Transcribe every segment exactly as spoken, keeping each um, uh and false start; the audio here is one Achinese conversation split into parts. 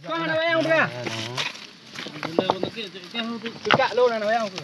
Kau hana wayang dia. Cekak lo hana wayang tu.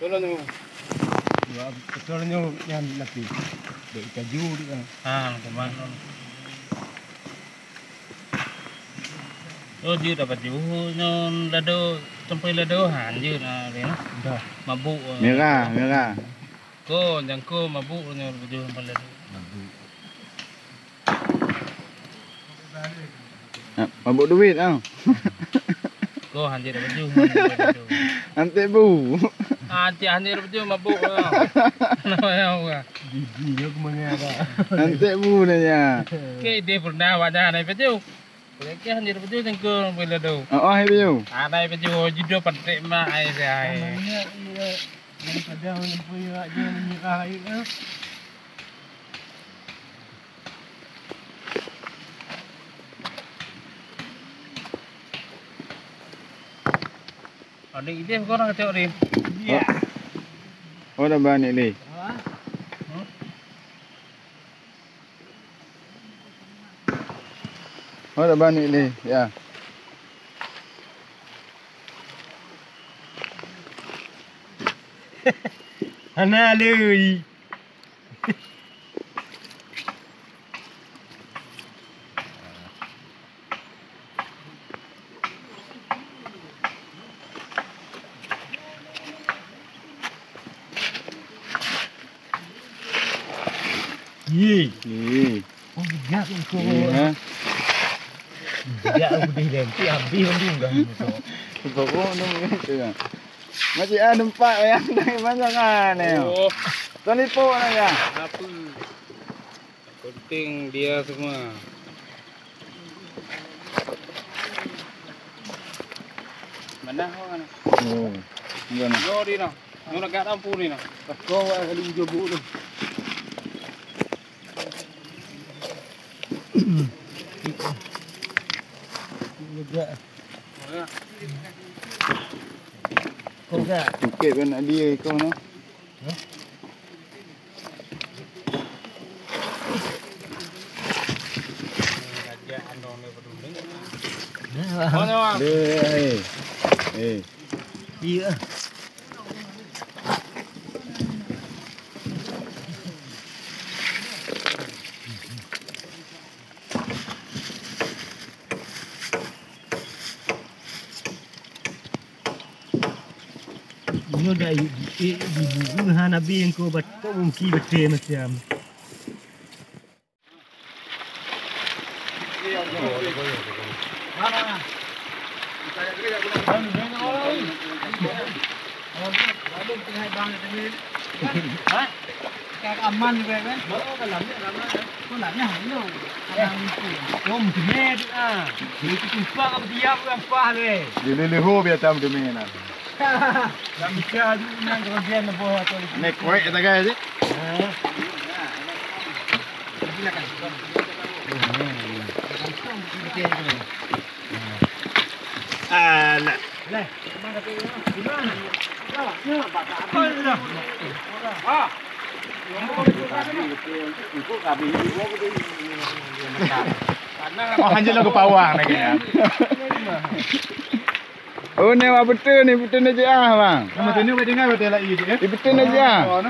Dua beutôi nyoe nyan lapih. Dek kaju tu kan. Ha, teman. Oh, jeuet dapat jeuet nyoe lado, sampai lado han jeuet na dia. Dah. Mabuk. Merah, merah. Ko, jangko mabuk nyoe baju sampai lado. Mabuk. Ha, mabuk duit ah. Ko han jeuet baju. Antek bu. Ah, cik han jeuet baju mabuk. Nama ya? Gigi yo kemangat. Antek bu nanya. Ke dia pernah wajah naik baju. Lagèe han jeuet baju tengko bela do. Oh, oh, hai baju. Ada baju jido patek mak ai sai. Namanya iya. Yang kadang lampu iya aja menyerah air. Ada ideh korang cok rim. Iya. Oh, dah banyak ni. Hah? Ho dah bani lé, ya. Hana lé. Ye. Ye. Oh, bijak engkau. Ye, ha? Bijak aku deh, nanti habis nanti enggak. Baru nunggu tu kan. Masih ada empat yang dari mana kan, eh? Oh. Tuan Lipok nak ya? Apa? Penting dia semua. Mana orang? Oh. Iya nah. Yo di nah. Nyoe nak kat lampu ni nah. Kau kali jebuk tu. Lega. Kau enggak? Okey, kan nak dia kau nah. Dia, eh. Eh. Iya. Nyoe dah i, i, i, di buku hana bingko bat, kok mungkin betul macam. Hah? Ka aman juga kan? Oh, dalam ni aman. Kau nak nyah, no. Ada mungkin. Kau mungkin ni, ah. Itu tumpah kau diam, kau ampah lu, eh. Dia leleho biar tam tu, men. Lam Mika aju nyan kerugian leubeh atau. Nek kuek kata gaya je. Ha. Alah. Leh, mana kata dia? Gimana? Alah. Ha. Oh, hanjeuet lôn keu pawang lagèe nyan. Oh, ni awak beutôi ni, beutôi ni je ah, bang. Nama tu ni, beutôi ni, beutôi lagi je, eh? Eh, beutôi ni je ah. Oh, nah.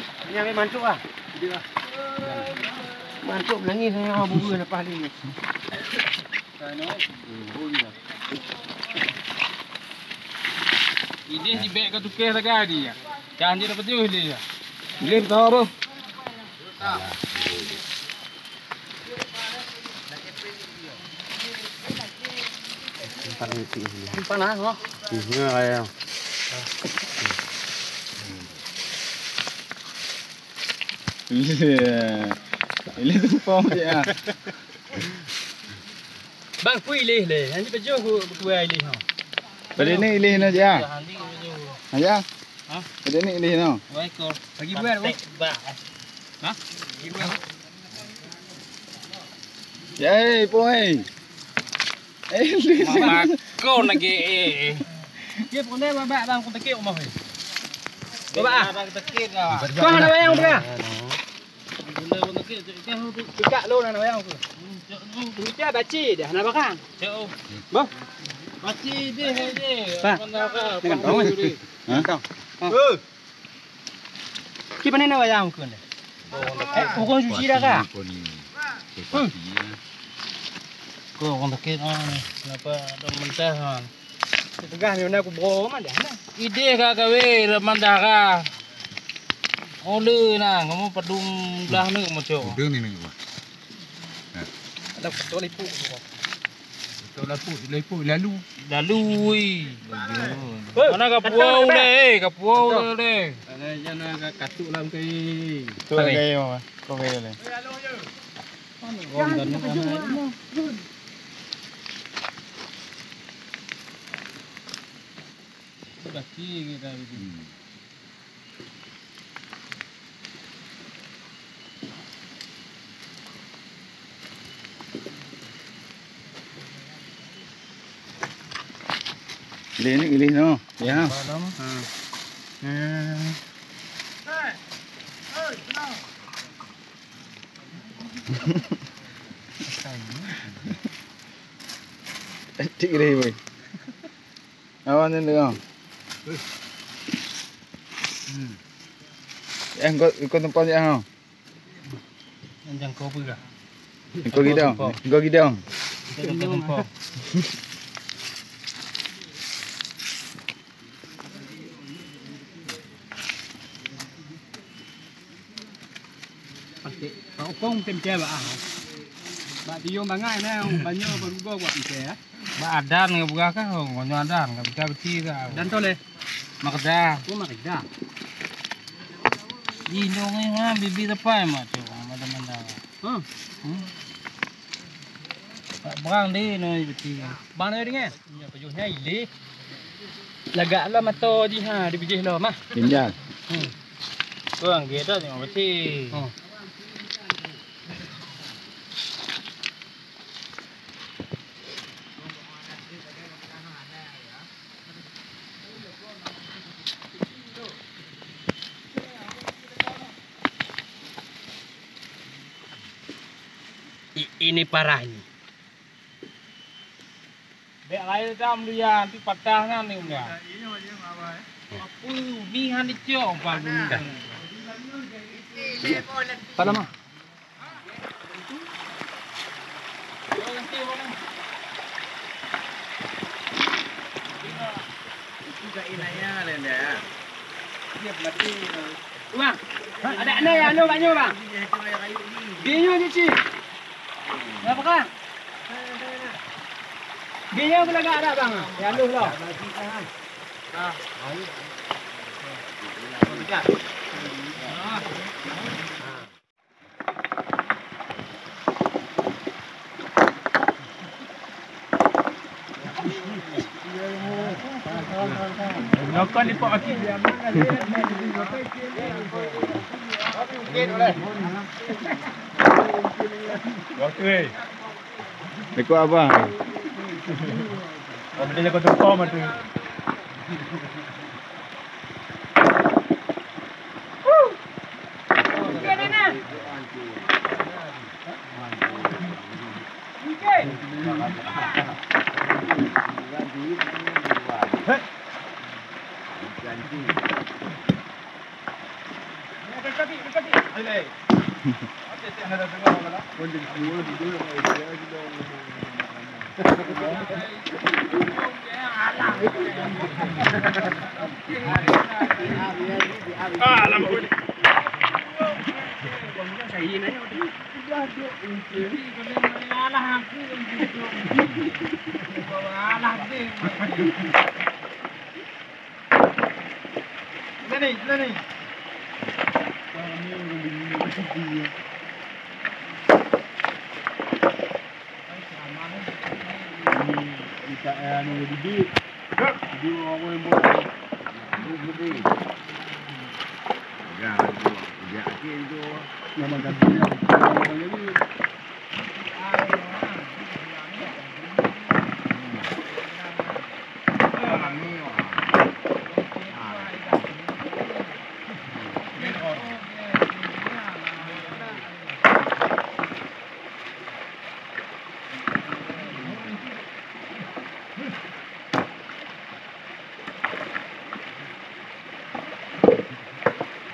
Ini ambil mantuk ah. Mantuk menangis saya bubu nak pahli. Idéh jibek ka tukéh sagai dia. Jangan dia dapat jauh dia. Idéh betul tu. Simpan ah, oh. Iya, ya. Iya. Ini tu pom dia. Bang, kui leh leh. Nanti pejoh ku kui leh ha. Pada ni leh na dia. Nanti pejoh. Ha ya. Ha? Pada ni leh na. Wai ko. Bagi buat, Bang. Bah. Ha? Bagi buat. Ya, eh, poi. Eh, leh. Makon lagi eh. Dia pun dah babak bang pun tekik rumah ni. Babak ah. Bang tekik ah. Kau ada wayang udah. Gula pun tekik, cek kah tu. Cekak lo na wayang tu. Cek tu. Cek baci dah na barang. Cek tu. Bah. Baci deh deh. Bah. Mana kau? Dengan kau. Ha? Kau. Eh. Ki pane na wayang ukeue nyoe? Eh, ukeue cuci dah kah? Hmm. Ko orang sakit ah, kenapa ada mentah kan? Peugah ni na kubro mana dah nah. Idéh ka kawé lam mandara. Ole na, kamu padum belah ni kamu cok. Udah ni ni. Ada betul ibu. Betul lah pun, lalu. Lalu, weh. Mana ka puau leh, eh, ka puau leh. Ada jana ka katuk lam kai. Tu kai mama. Kau kai leh. Mana orang dan mana. Sudah tinggi dah itu. Ilih ni, ilih no. Ya. Ha. Ha. Tik ilih weh. Awak ni dengar. Hmm. Eh, kau, kau tempat ni ha. Jangan kau pun lah. Kau gidong, kau gidong. Jangan kau. Pasti. Pak Ukong tem cewek ah. Bak tiung bangai na, banyo barugo buat mesti ya. Bak adan ngon buah ka, ngon adan ka bisa beti ka. Dan toleh. Makda. Oh, makda. Di dong ni ha, bibi tepai mak tu, mada-mada. Ha. Hmm. Tak berang deh no beti. Bang na dingin. Nya pajoh nya ileh. Lagak lah mata jih ha, di bijih lah mah. Tinggal. Hmm. Kurang dia dah tengok beti. Hmm. I-, ini parah ini. Bèk laén tam dia, nanti patah nan ni punya. Apa ni han dicok, Pak Guru? Pak Lama. Bang, ada aneuk ya, anu kat nyoe, Bang. Di nyoe cuci. Kenapa kah? Di nyoe kena agak ada, Bang. Ya, anu lah. Kon ipok aki. Oke. Dekat abang. Oh, betul jaga tumpah mata.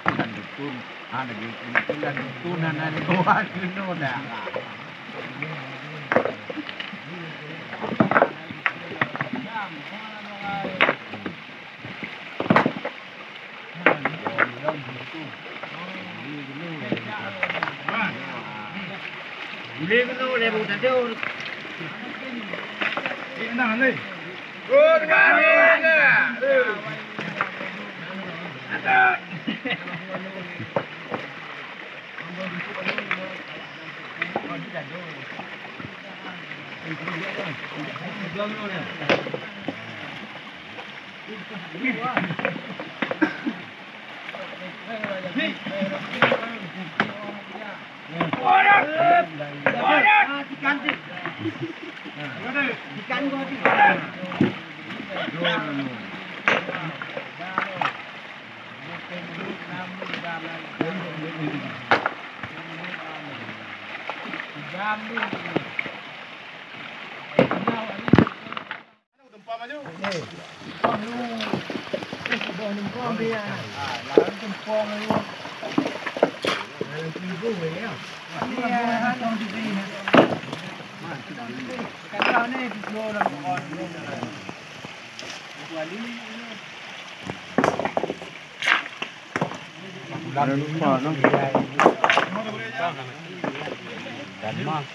Bukan dukun, ah, lagi bukan dukun, anak ni, wah, kena dah. Jangan lupa, no. Dan mah.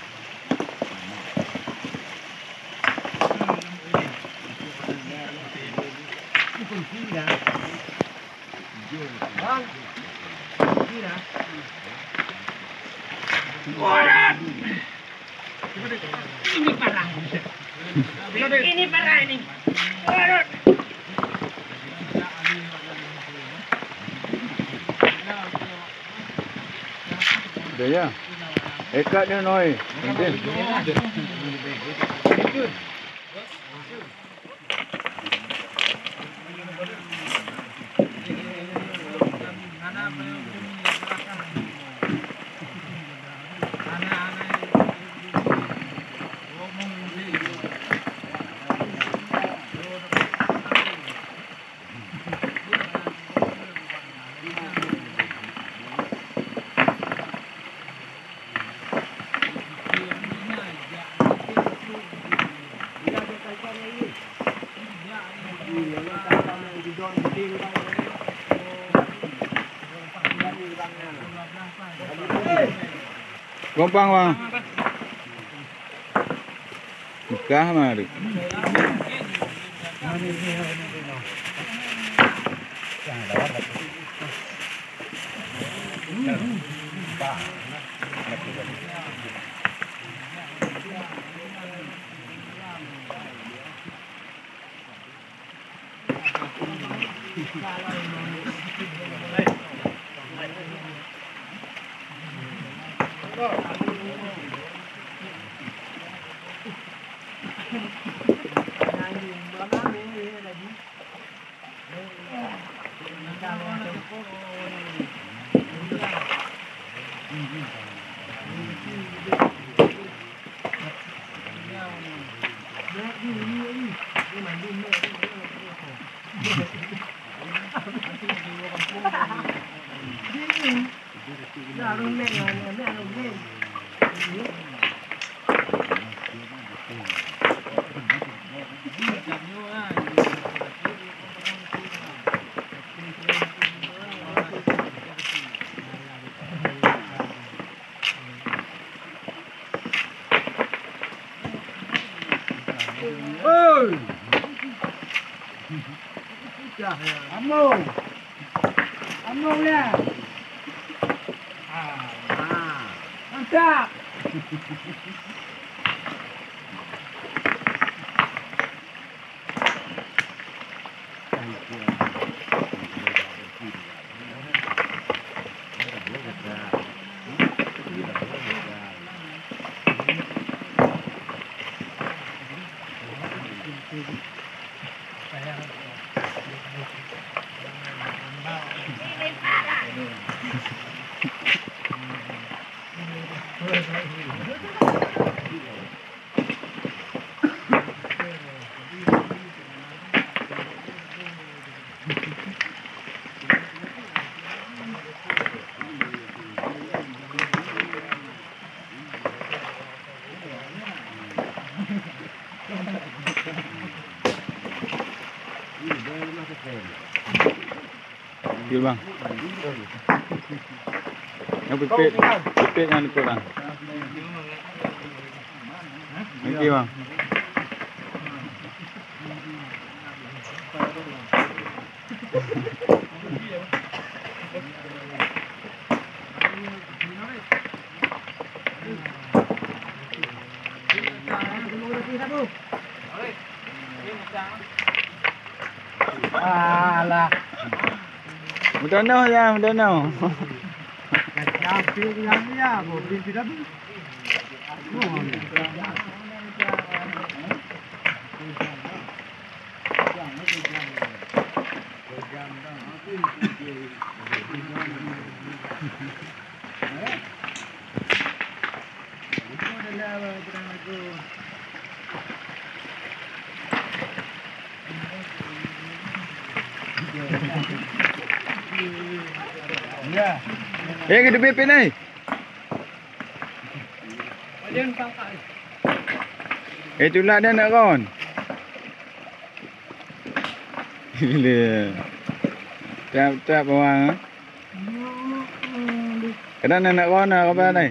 Ini parah. Ini parah ini. Waduh. Udah ya. Ikat dia, Noi. Mungkin. Gampang, Bang. Mekah mari. Oi! Ambo! Ambo ya! Ah, ah. Mantap! Thank you, bang. Yang pipit, pipit yang ikut, bang. Thank you, bang. Alah. Meudonoh ya, meudonoh. Kacau pik nyan ya, boh pik tidak. Eh, keuneuk pipit ni. Eh, tulak dah nak ron. Gila. Tiap-tiap orang, eh. Kadang nak ron lah, apa ni?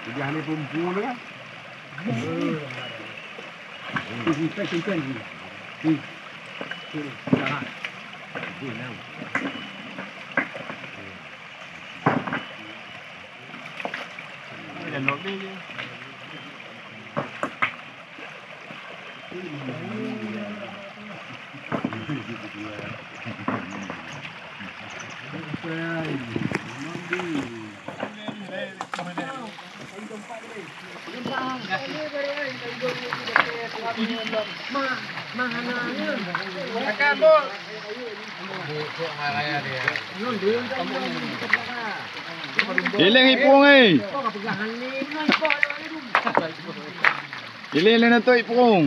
Jadi, hana pun-pun kan? Ileng ipung, eh. Ileng lé natoe ipung.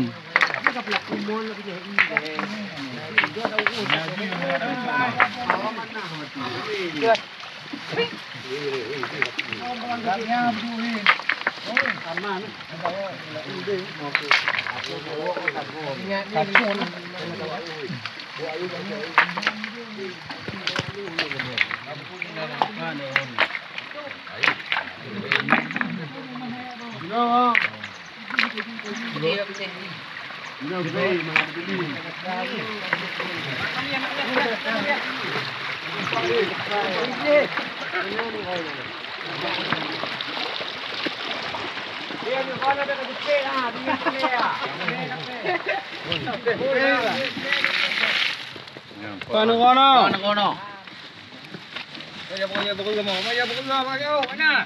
Kono, kono. Kono, kono.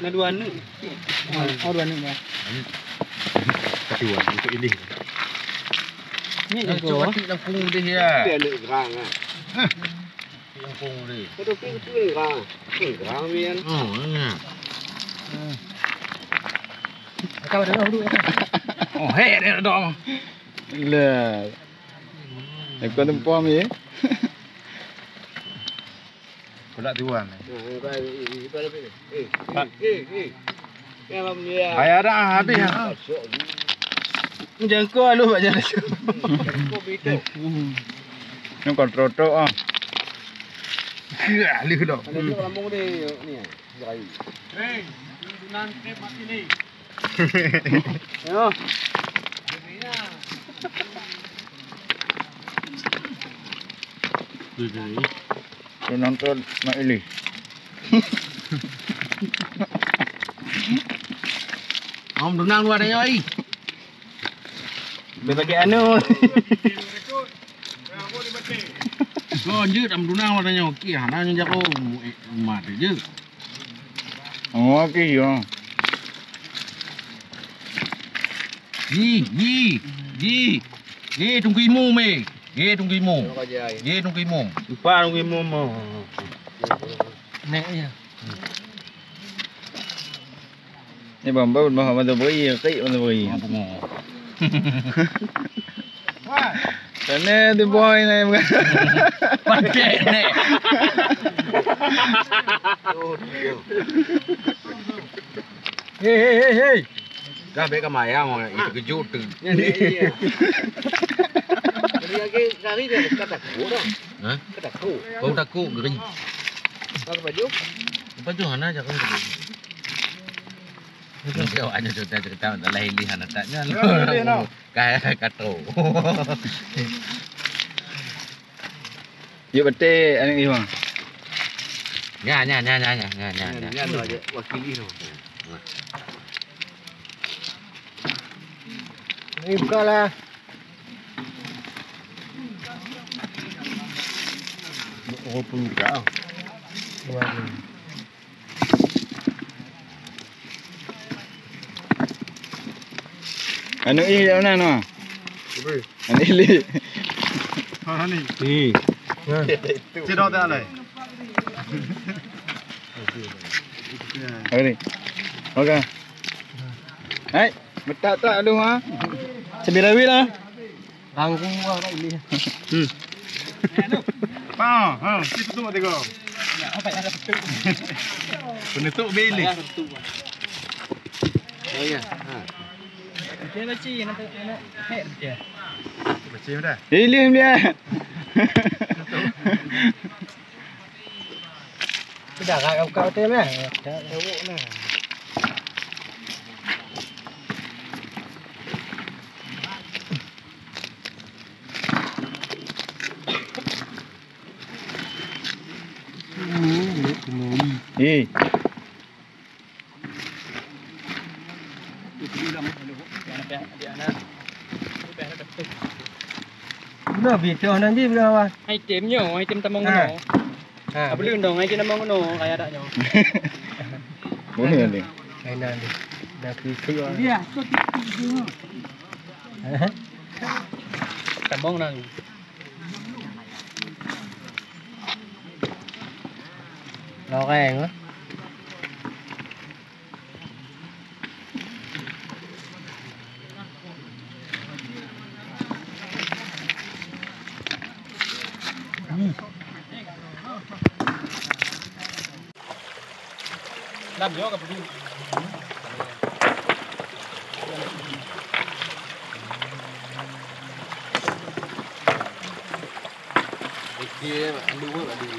Na dua aneuk. Oh, dua aneuk dah. Satu aneuk untuk ini. Ni jago. Cuba cik langsung deh ya. Dia aneuk gerang ah. Langsung deh. Kau tu pi tu gerang. Gerang ni kan. Oh, ini. Kau dah dulu. Oh, hei, dia dah. Lah. Ekor tumpom ye. Kulak tuan. Pak. Ayah dah habis ya. Jangko alu bak jalan. Ni kontrol tok ah. Kira lih dah. Ada tu lambung dia ni. Hei, tunan trip mati ni. Yo. Penonton Mak Ili. Om tunang luar ayo ai. Bagi anu. Kon jeuet am tunang luar ayo. Ki hana nyang jago. Mat jeuet. Oh, oke yo. Ji, ji, ji. Ji tunggu imu me. Ji tunggu imu. Ji tunggu imu. Empat tunggu imu mo. Nek ya. Ni bang bau mah mata beri, krik mata beri. Sana tu boy na. Pandai ni. Hei, hei, hei, hei. Dah baik ka mayang orang itu kejut tu. Jadi lagi sehari dia kata takut dah. Hah? Kata takut. Kau takut gering. Kau baju? Baju hana jago. Nanti awak ada cerita-cerita masalah Ili hana tak nyan. Ka ka tro. Yuk betik aneuk Iwan. Nya nya nya nya nya nya nya. Nya nya nya wakili tu. Ni buka lah. Oh pun buka. Aneuk ih jak meunan, Mak? Aneuk ih li. Mana ni? Ih. Sidok tak lai. Apa ni? Okey. Hai, betak tak aduh ha? Sebilawi lah. Ranggu ah, Pak Ili. Hmm. Pa, ha, situ tu tengok. Penutup bilik. Oh ya. Ha. Dia baca nanti anak. Hek dia. Baca dah. Ilim dia. Sudah kau kau tu meh. Dah tengok nah. Eh. Udah bitoh nanti udah wah. Item nyo, item tamong nyo. Ha. Apa lu dong, item tamong nyo, kayak ada nyo. Boleh ni. Kainan ni. Dah kritik. Dia. Tamong nang. Loreng ah. Hmm. Lam nyoe ka beuduek. Oke, mak andu, mak andu.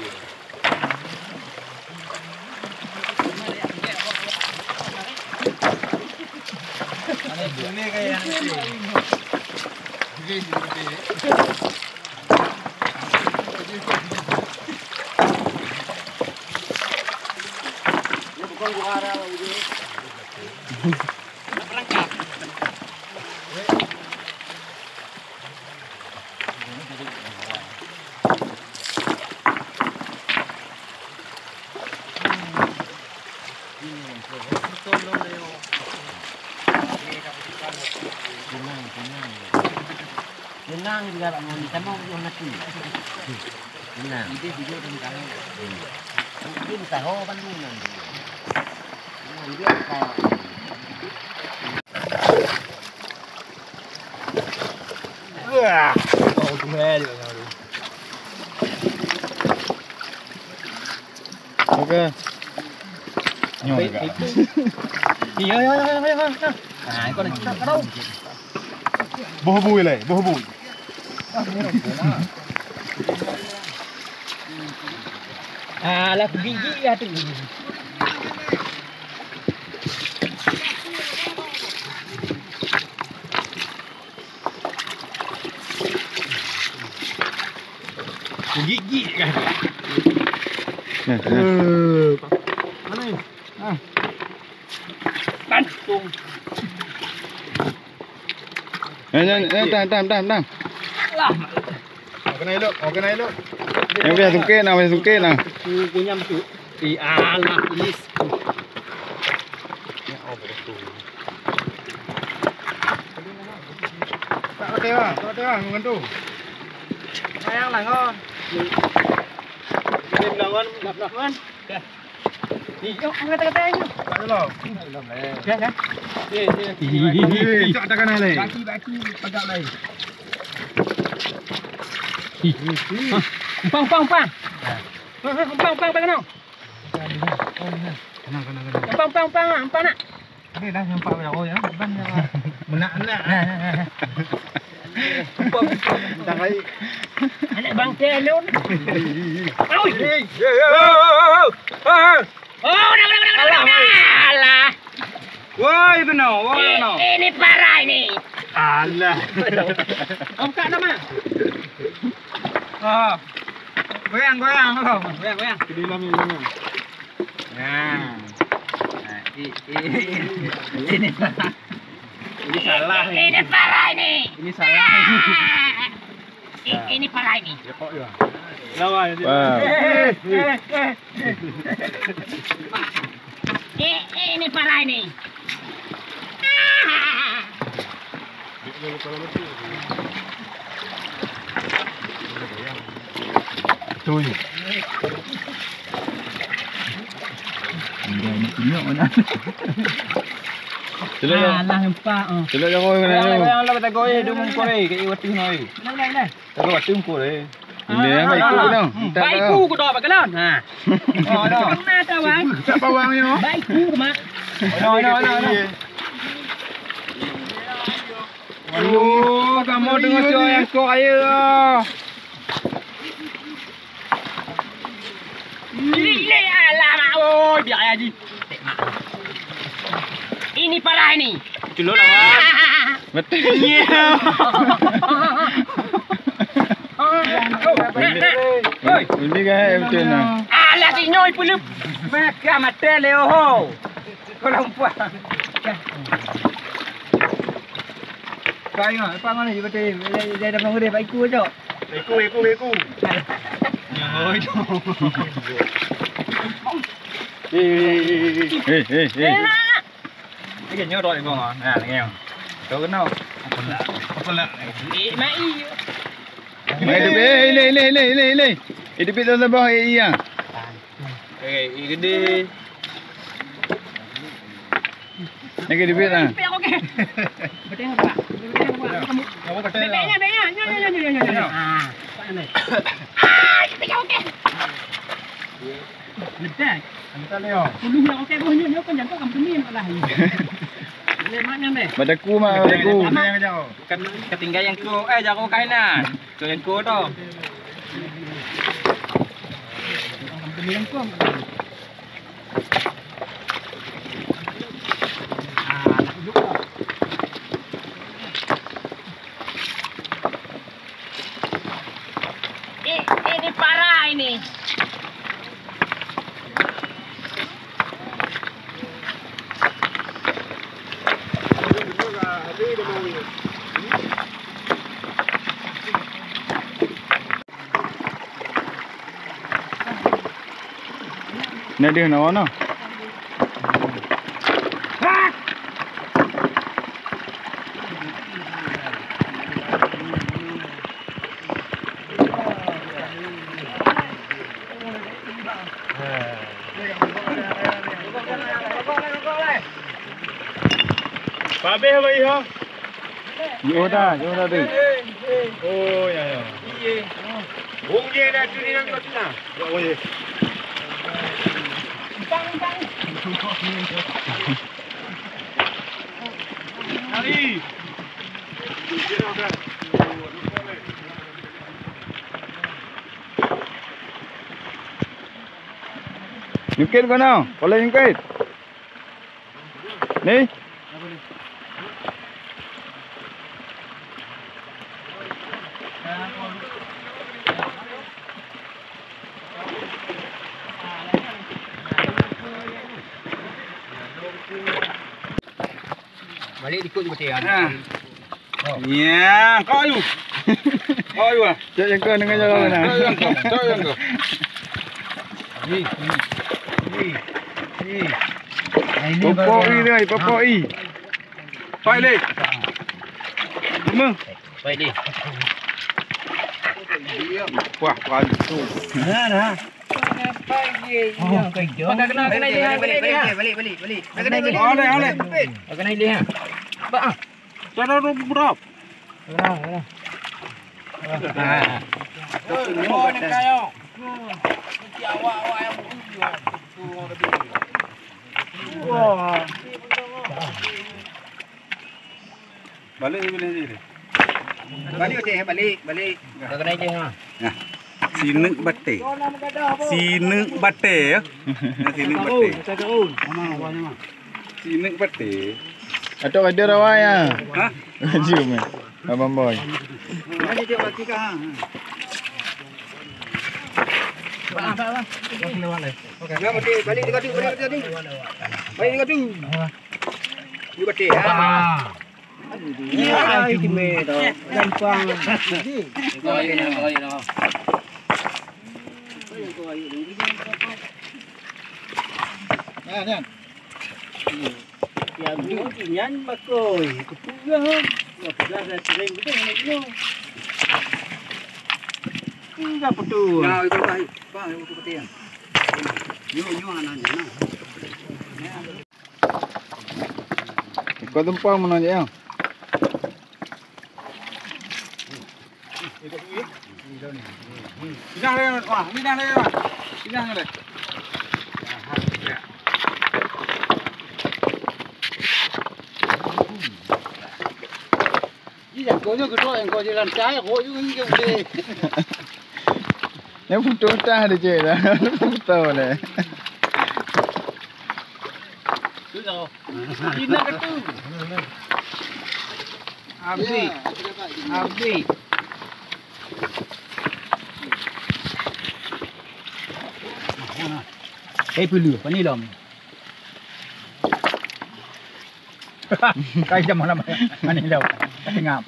Tenang juga, Pak Moni, sama orang nanti. Tenang. Dia juga tentang. Mungkin tahu apa dulu nanti. Tenang, dia tahu. Wah, oh, tu meh juga. Oke. Nyoe juga. Iya, iya, iya, iya, iya. Nah, kau nak cakap kau. Boh bui lé, boh bui. Alah, gigi ya tu. Gigi kan. Nah, nah. Eh, mana ni? Ah. Gantung. Eh, eh, eh, tam, tam, tam, tam. Alah. Oh, kena elok, oh, kena elok. Yang biasa sungkit nah, biasa sungkit nah. Aku punya tu. Di anak ini. Ya, oh, betul. Tak ada, tak ada, mengentu. Sayang lah, ngon. Ini melawan, nak melawan. Dah. Ni, yuk, angkat, angkat, angkat. Tak ada lah. Dah, dah. Ni, ni, ni. Eh, cak tak kena leh. Baki, baki, pagak leh. Ih. Hah, umpang, umpang, umpang. Hah, hah, umpang, umpang, umpang, kena. Kena, kena, kena. Umpang, umpang, umpang, umpang nak. Ada dah nampak pada orang ya. Ban ya. Menak-nak. Dah baik. Anak bangsa alun. Oi. Eh, eh, eh, eh, eh, eh. Oh, dah, dah, dah, dah, dah. Alah. Alah. Woi, kena, woi, kena. Ini parah ini. Alah. Kau buka nama? Ah. Goyang, goyang, goyang. Goyang, goyang. Kena lama, lama. Nah. Nah, i-, i-, ini salah. Ini, ini salah ini. Ini salah ini. Ah. I-, ini parah ini. Ya, kok ya. Lawan. Wow. Eh, eh, eh, eh. I-, ini parah ini. Ah. Betul. Enggak, ini tunjuk mana. Celok ya. Alah, nampak, oh. Celok ya, kau mana? Alah, alah, alah, kata kau, eh, dua mungkul, eh, kat iwati noi. Benar, benar, benar. Kata kau, batu mungkul, eh. Ini yang baik tu, dong. Hmm, tak baik tahu. Ku, ku dah bakalan. Ha. Oh, dah. Kena tahu, bang. Tak bawang ni, oh. Baik ku, mak. Oh, no, no, no, no. Aduh, kamu dengar cakap yang kau kaya lah. Ini, alah, mak, oi, biar aja ji. Ini parah ini. Culun awak. Betul. Iya. Oi. Ini kan betul nah. Alah, si nyoi puleup. Maka mata leo ho. Kau nampak. Kau ingat, apa mana je betul? Dia, dia dah bangun dia, baiku je. Baiku, baiku, baiku. Oi, tu. Eh, eh, eh, eh. Eh, eh, eh. Lagi nyoe tok lingkong ah. Nah, lagi nyoe. Kau kena. Apa nak? Apa nak? Eh, mai. Mai tu, eh, ilai, ilai, ilai, ilai, ilai. Eh, teubiet saboh, eh, iya. Eh, eh, gede. Lagi teubiet lah. Teubiet aku ke? Betul apa? Betul apa? Kamu. Kamu kata. Bebeknya, bebeknya. Nyoh, nyoh, nyoh, nyoh, nyoh. Ah, tak ada. Ah, teubiet aku ke? Ledak. Ledak dia. Ulu yang okey, boh nyoe, nyoe kan jantung kamu demi malah. Boleh mak nyang deh. Badaku mak, badaku. Kan ketinggal yang ku, eh, jago kain nah. Tu yang ku tu. Kamu demi yang ku. Ah, nak duduk. Eh, ini parah ini. Nah, dia nak warna. Pabeh apa, Iha? Yoh dah, yoh dah, Dek. Oh, ya, ya. Wong ye dah tu ni, nak tu nah. Ya, wong ye. Lari. Nyungkit kau nah, boleh nyungkit. Ni? Balik ikut beutôi, ah. Ha. Ya, kau ayu. Kau ayu, ah. Cok yang kau dengan jalan mana? Cok yang kau, cok yang kau. Ni, ni, ni, ni. Nah, ini popok baru i dah, popok i. Pai leh. Cuma. Pai leh. Wah, pai tu. Nah, nah. Pakai kena, kena dia. Balik, balik, balik, balik, balik. Kena dia. Oleh, oleh. Kena dia. Bah. Cara tu berapa? Kena, kena. Nah. Wah. Balik, balik, balik. Balik, Cik, balik, balik. Dah kena je, ha. Nah. Sineuk batée. Sineuk batée, ya. Nah, sineuk batée. Sineuk batée. Atok ada rawa ya. Ha? Jom, eh. Abang Boy. Mana dia mati kah? Ya, balik, balik dekat tu, balik dekat tu. Balik dekat tu. Ni batée, ha. Ya, itu meh tu. Gampang. Nah, nah. Ya, nyan bakoi. Kepeugah. Kepeugah dah sering betul ni. Enggak betul. Nah, itu bah, bah, itu betul. Nyoh, nyoh anak nyoh. Nah. Ikot tumpang meunan jak, ya. Pindah lé, wah, pindah lé, wah. Pindah lé. Ih, jago nyoe geutrok nyang kau jalan cai, kok juga ni kau boleh. Nyang putus tah ada je dah. Putus leh. Tu tau. Ina ke tu? Abi. Abi. Eh, pelu, pani lom. Kai jam malam. Ani lom. Tengah.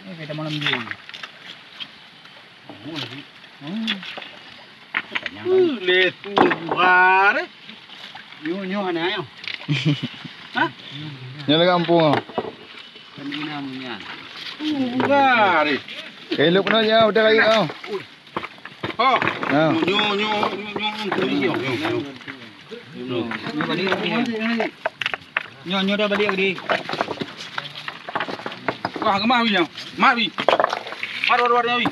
Ini kita malam ni. Hmm. Uh, le tu buhar. Nyoh, nyoh, anak, nyoh. Ha? Nyoh lagak kampung, oh. Kan guna munyan. Uh, buhar. Kayu luk kena je, udah kayu, oh. Ha. Ha. Nyoh, nyoh, nyoh, nyoh, nyoh, nyoh, nyoh. Nyoh balik lagi, ha. Nyoh, nyoh dah balik lagi. Wah, gemah wi nyoh. Mat wi. Mat, mat, mat, mat wi.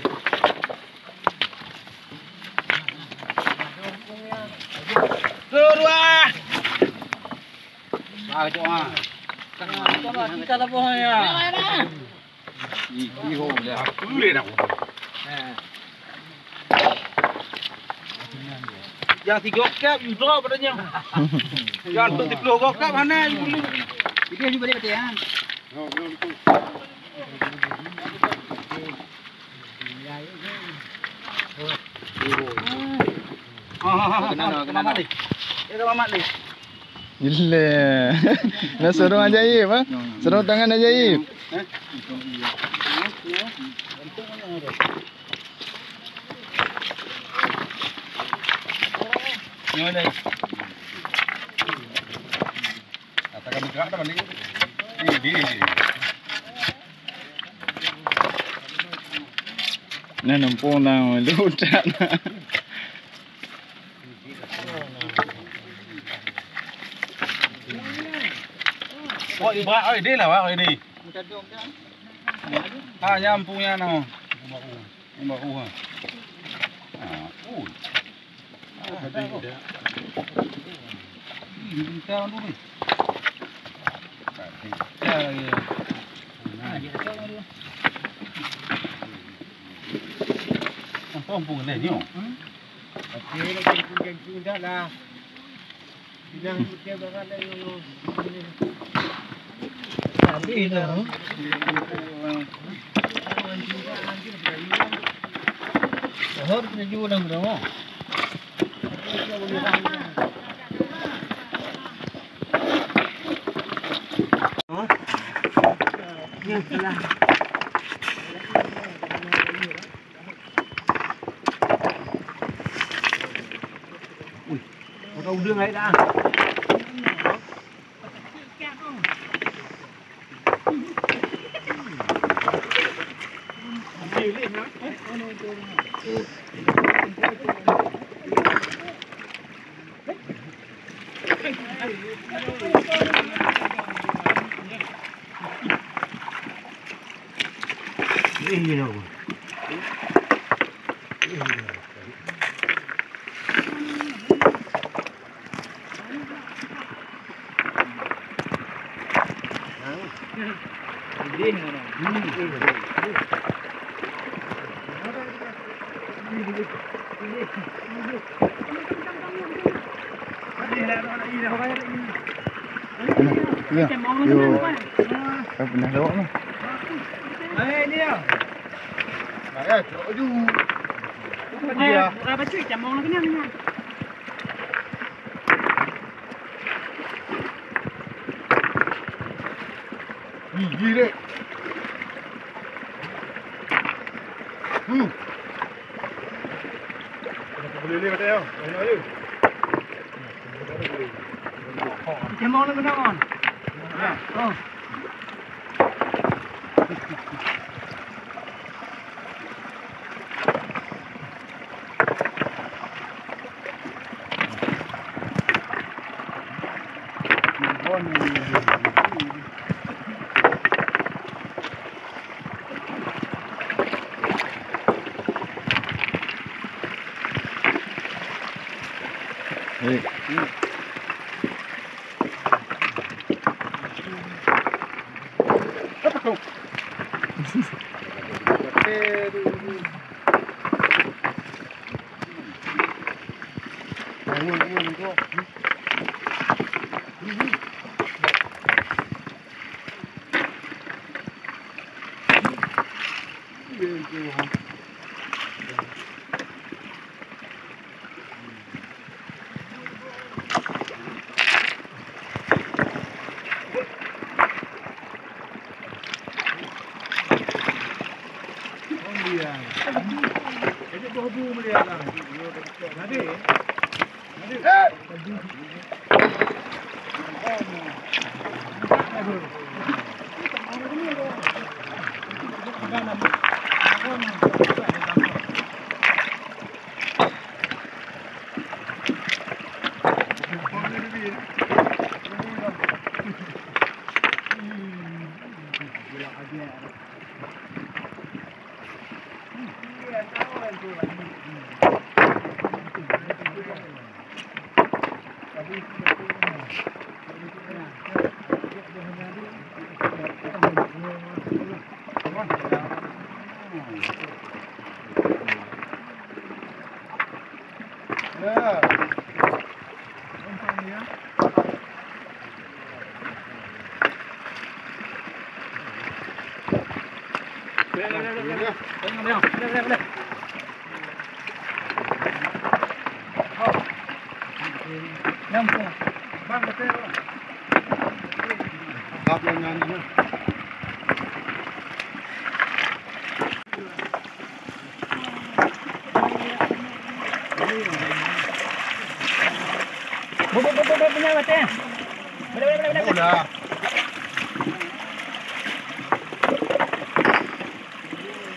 Keluar. Ah, cok ah. Kita lah boh ya. Ih, ih, ho, dah. Boleh dah. Yang tiga kap, you drop pada nyoh. Yang tu tiga puluh kap, mana you beli? Itu you balik betul ya. Ha, ha, ha, ha. Kena, kena, kena. Mamat ni. Dia dah mamat ni. Gila. Nah, sarong ajaib, ha? Sarong tangan ajaib. Eh? Ya, ya. Bentuk mana tu? Nyoe lé. Kata kami gerak dah balik. Di, di, di. Nah, numpung nang lutak. Oh, iba, oi, deh lah, oi, deh. Ah, nyam punya no. Iba, uh. Ah, ui. Ui, maka udeueng hai dah. Ya, yo. Kan pernah lewat ni. Ih, ih, dek. Hmm. Boleh lewat, ya. Ayo, ayo. Come on, come on. Ya. Oh. Hei. Udah.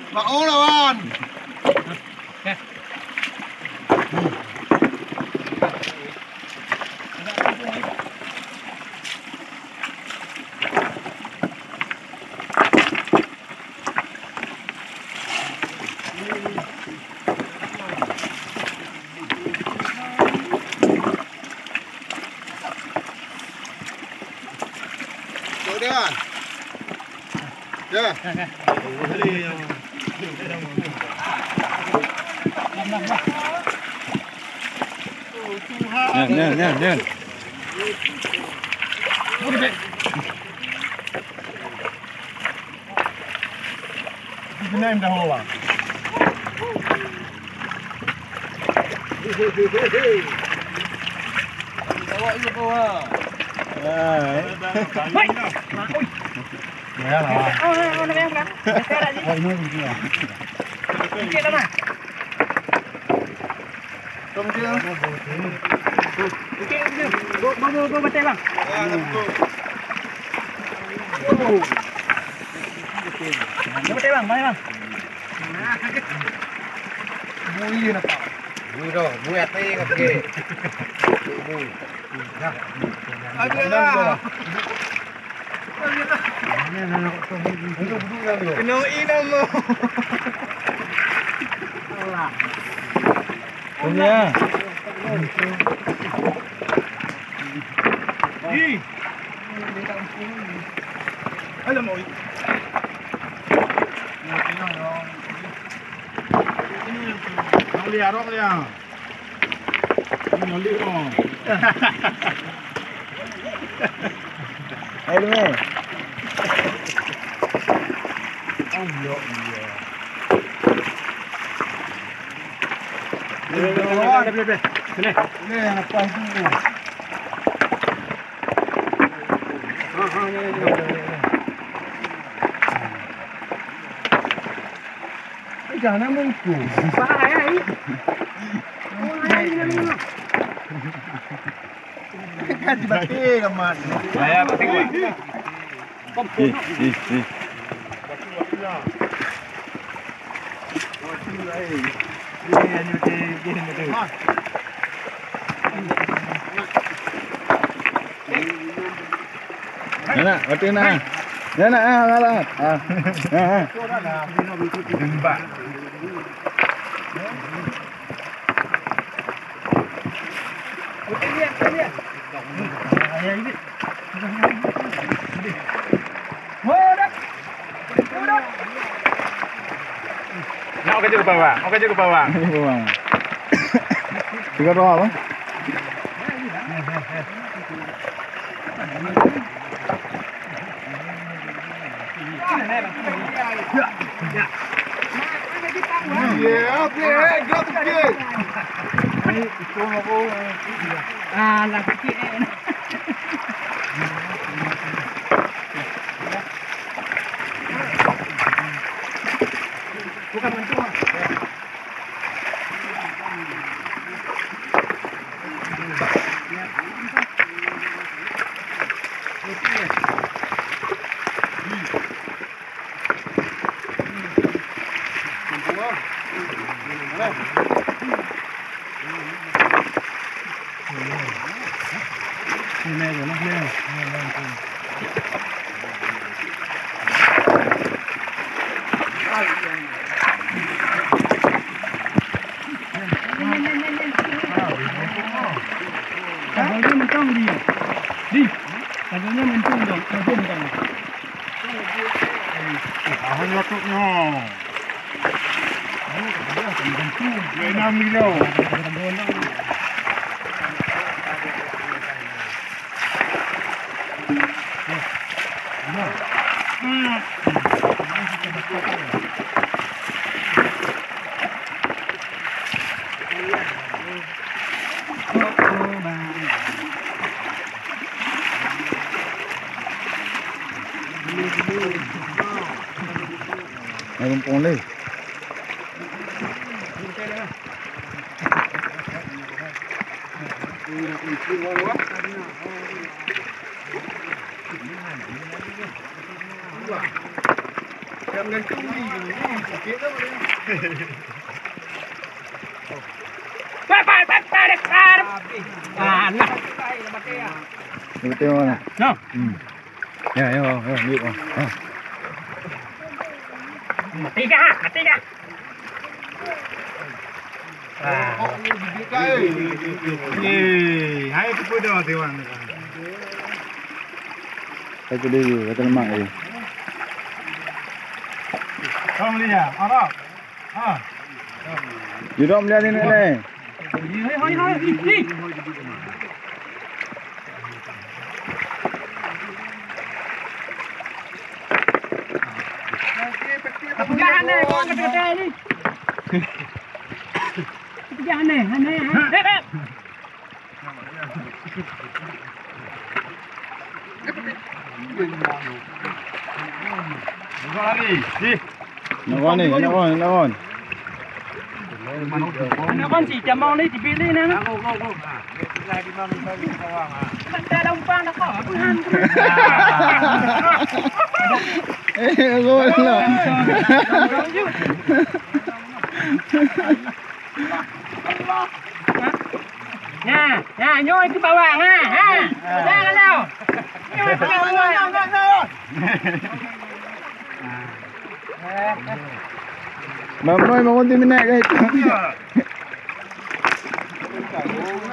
Mau lawan. Tuh dia. Ya. Nyan, nyan, nyan, nyan. Di sini dah orang. Hai. Ya lah. Oh, oh, oh, oh, oh. Hai, ini dia. Okey, dah, Bang. Okey, okey. Go, go, go, go, betul, Bang. Go, betul, Bang. Bang, Bang. Bui dia nampak. Bui dah, bui api kat dia. Bui. Dah. Ada lah. Kena inam tu. Alah. Punya. Ih. Alam oi. Ini yang tu. Yang liar roh dia. Ini yang liar roh. Hai, Lumeh. Oh, ya Allah. Boleh, boleh, boleh, boleh. Sini. Ini yang lepas tu. Ha, ha, ya, ya, ya. Eh, jangan mengku. Bahaya, eh. Bahaya, ini. Kan dibatik amat. Saya batik, Pak. Eh, eh, eh. Nyan na, batik na. Nyan na, ah, ah, ah. Ah, ah. Nak kerja ke bawah, nak kerja ke bawah. Tiga dua apa? Sagoe nyan mantong di. Di. Sagoe nyan mantong dong. Sagoe mantong. Ah, hanya tu nyoe. Dua enam kilo. Hai, mumpung lé. Betul mana? No. Hmm. Ya, ya, ya, ya. Ha. Mati kah? Mati kah? Ah. Eh, hai tu pun dah tiwang. Kata dia, kata lemak dia. Kau melihat, Arab. Ha. Judok melihat ni, ni. Hai, hai, hai, hai. Peugah aneh, kau kata-kata ni. Peugah aneh, aneh, aneh. Buka lagi. Sih. Nak wan ni, nak wan, nak wan. Nak wan si jamong ni, dibilih ni. Aku, aku, aku. Ada umpan dah kau, apa han? Eh, aku wan lah. Nah, nah, nyoe keu bawang, ha, ha. Jangan kau. Nyoe keu bawang. Mamoi, mamoi, di mana, guys?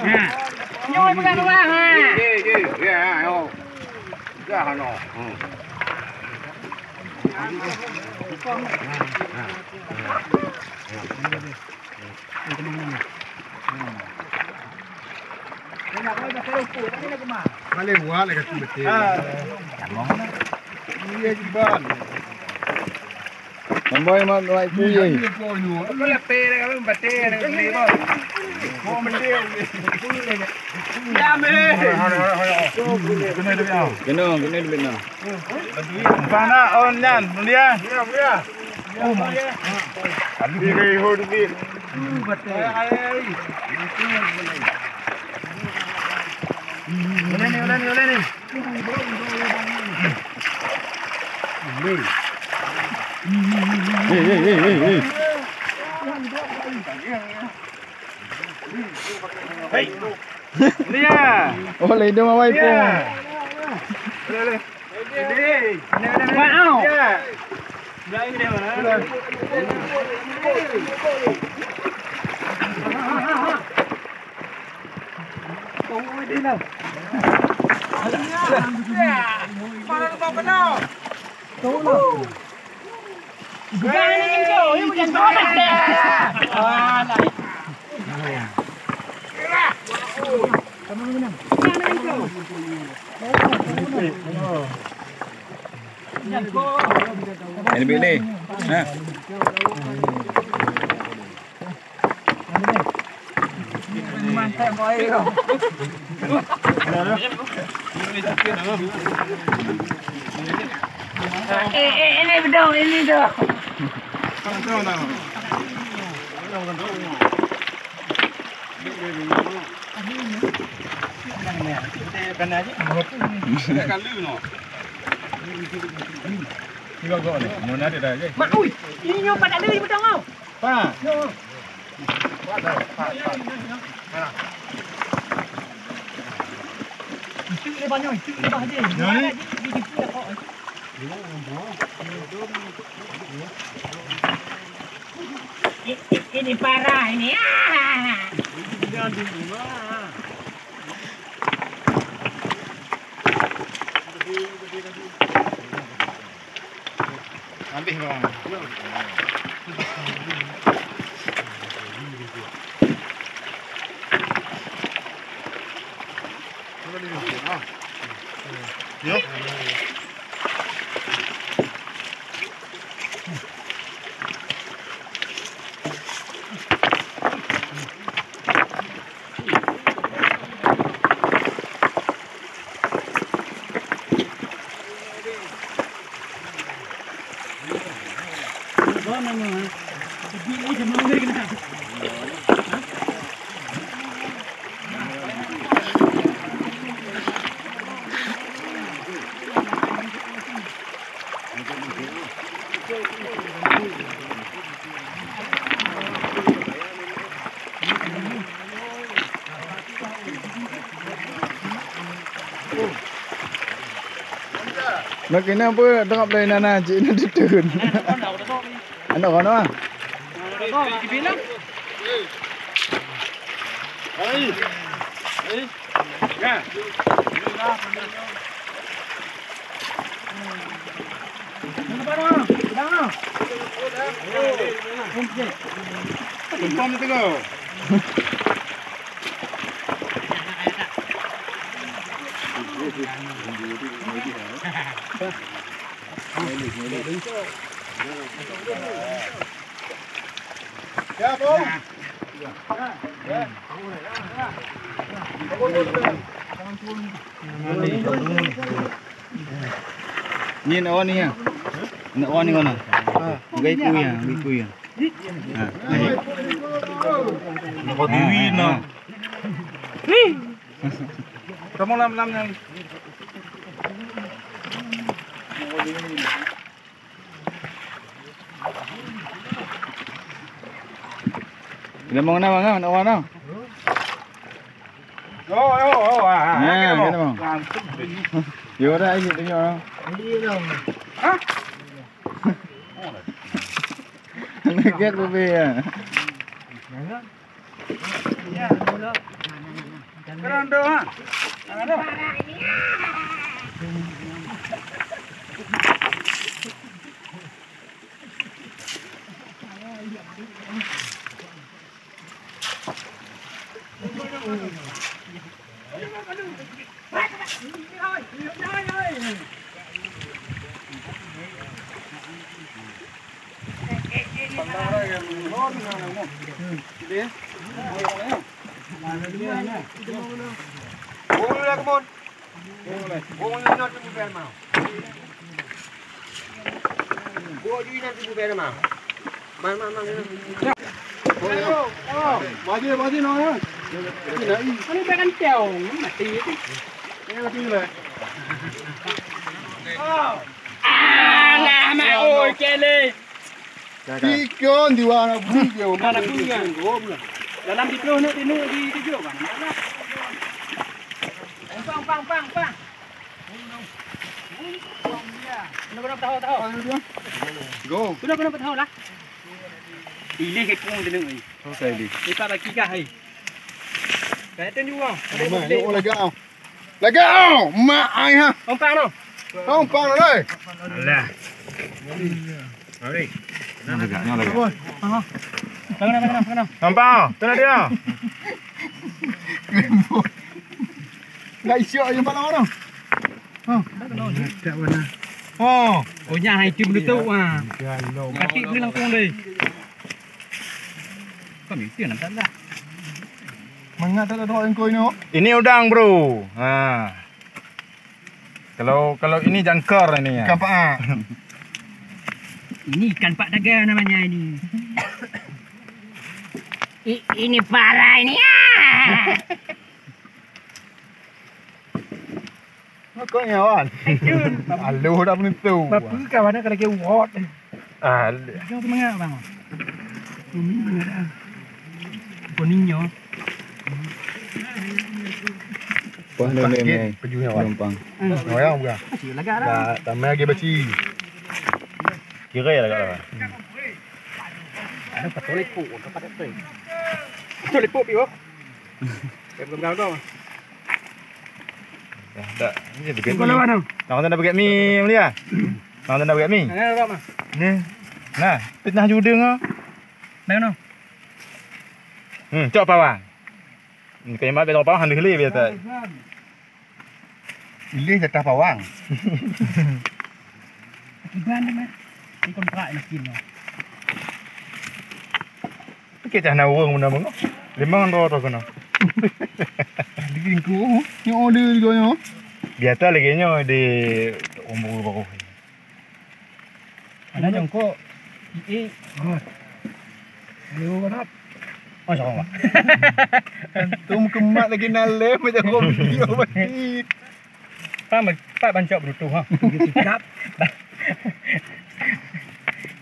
Nah, nyoe keu bawang, ha. Ye, ye, ye, ha, yo. Dah, no. Hmm. Paling wah lagi tu betul. Iya, Iban. Mamoi mat, mat, kuye. Kena, kena duit nah. Mana on nyan, mulia? Mulia, mulia. Aduh, dia hold duit. Boleh ni, boleh ni, boleh ni. Hei, hei, hei, hei, hei. Hei. Dia. Oh, lindung awai pun. Dia. Boleh, boleh. Wow. Ini pilih. Nah. Eh, eh, ini bedong, ini dong. Mak, ui, ini nyoe padak lé beutong oh. Pa. Nyoe. Itu le banyak, itu le bah je. Nyoe ni. Ada di, di, di, di, I-, i-, ini parah ini. Ah. Habis bang. Yo. Bagaimana pun tengok pelai nana cik na tutun. Anak kono ah. Ni nak awak ni ya. Nak awak ni mana? Gaiku ya, gaiku ya. Ha, ni. Nak kau diri nah. Kamu lam lam yang. Lamong na bang, nak wan tau. Yo, yo, yo, ah, ah, nah, kena bang. Yo dah, ini tengok. Hah? Nak get lebih ya. Alah, mak oi, kele. Tikon diwa anak bui dia. Anak bui kan. Dalam di peluh ni, di ni, di tujuh kan. Pang, pang, pang, pang. Kena, kena tahu, tahu. Go. Kena, kena tahu lah. Ilih ke pun kena ni. Oke, ilih. Lipat baki kah, hai. Saya tunjuk orang. Mak, yuk, lagak. Lagak, oh, mak ai ha. Umpan tu. Umpan tu, deh. Alah. Mari. Lagak, lagak. Aha. Tengah, tengah, tengah. Nampak? Tengah dia. Enggak isyok je malam tu. Ha. Tak mana. Oh, oh nya hai tim betul ah. Kaki ke langkung deh. Kan itu yang tak lah. Mangat tak ada tengok engkau ini. Ini udang, bro. Ha. Kalau, kalau ini jangkar ini ya. Ikan paak. Ini ikan pak daga namanya ini. I- ini parah ini. Ah! Makanya wan. Aduh, dah menentu. Bapa kawan nak lagi wot. Ah, jom semangat bang. Kuning banyak ah. Kuningnya. Wah, ni ni ni. Pejuh nyawa. Numpang. Orang bukan. Masih lagak dah. Dah tambah lagi besi. Kira lagak dah. Ada patah lepuk, patah lepuk. Patah lepuk piu. Pegang-pegang tu. Dah, dah. Ni dia bagi mi. Kau lawan tu. Nak kata dah bagi mi, Mulia? Nak kata dah bagi mi? Nah, dah, Mak. Ni. Nah, fitnah judeng ah. Dah kena. Hmm, cok pawang. Ni kau yang buat pawang, hana lé biasa. Ileh jatah pawang. Iban tu mah. Ni kontrak makin tu. Oke, cah na ureueng meunan bangoh. Limong dua tu kena. Di ringku, nyoe di gaya. Biasa lagi nyoe di umur baru. Ada jongkok. Ih. Ayo, Mat. Masya Allah. Antum kemat lagi nalem macam kau video mati. Pak, Pak bancok berutuh ha. Begitu cakap.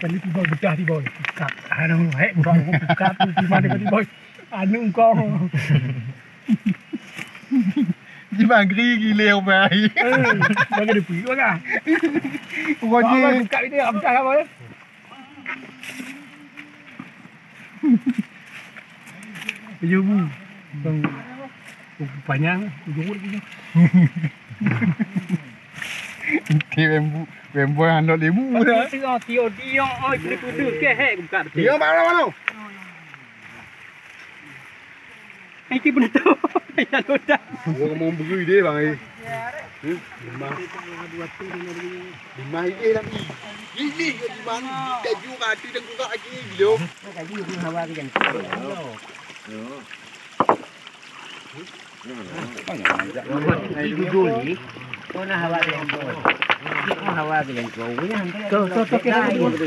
Tadi tiba bedah tiba. Kak, anu, hek, buka, buka, buka, tiba, tiba, tiba. Anu kau. Di magri gile ubai. Eh, bagi dia pergi, bagi. Kau je. Buka itu, apa, apa, ya? Tujuh bu. Bang, panjang, ujung urut punya. Inti bambu, bambu yang handok lembu dah. Tengok, tio diong, oi, kena kudu, kehek, buka betul. Diong, mana, mana? Hai, ti beuna tu. Ya, udah. Gua mau beri dia, bang, eh. Hmm? Lima. Lima ini lagi. Ini ke lima ni? Kita juga ada dan kurang lagi, gila. Tadi pun hawa ke jangan. Itu dulu ni. Kau nak hawa ke jangan. Kau nak hawa ke jangan. Kau ni hantar. Tuh, tuh, tuh, kita dulu.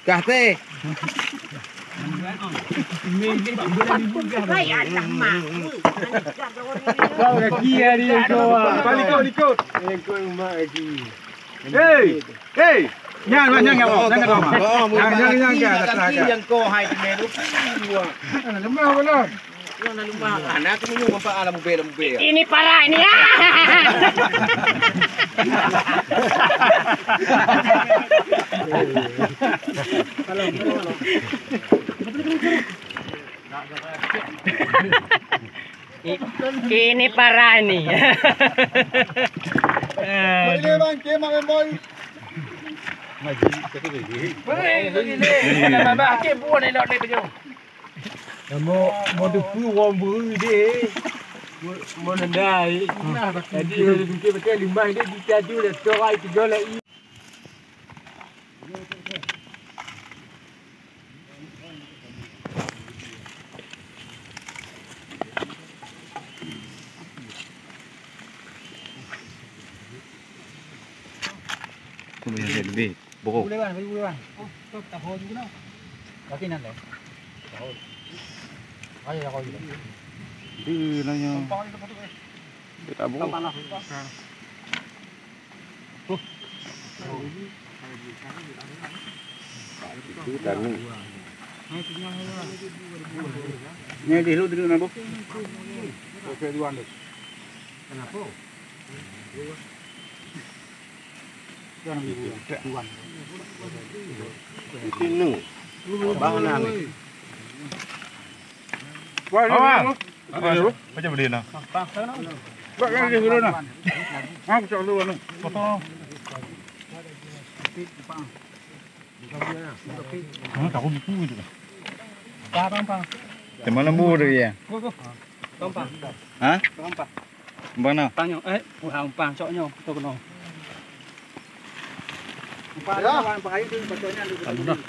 Kah teh. Lagi hari itu. Balik kau ikut. Hei, hei. Nyan, nyan, nyan, nyan, nyan, nyan, nyan, nyan, nyan, nyan, nyan. Lemah, belum? Ini parah ini. Ini parah ini. Ini bang, kemak memori. Hei, lagi ni. Dah babah, cik buah ni nak naik baju. Mo, mo teupeu wong beu deh. Mo, mo nendai. Nah, jadi betul-betul limah dia dicaju dah seorang tiga lagi. Boleh, boleh, boleh. Bro. Boleh, bang, boleh, bang. Oh, tu tak hol juga. Kaki nan dah. Tahu. Ayo, ya, kau juga. Dia nanya. Dia tak bro. Tambah lah. Itu kan ni. Ni di lu dulu, Nabu. Okey, duluan deh. Kenapa? Di sini. Abang nang ni. Wah, wah. Macam mana? Buat kan dia dulu nah. Ha, pecah dulu anu. Potong. Hmm, tahu buku itu. Di mana bu dia? Ha? Mana? Tanya, eh, umpang cok nyoe, betul kena. Umpang ya. Umpang pakai tu, bacanya tu. Alamak.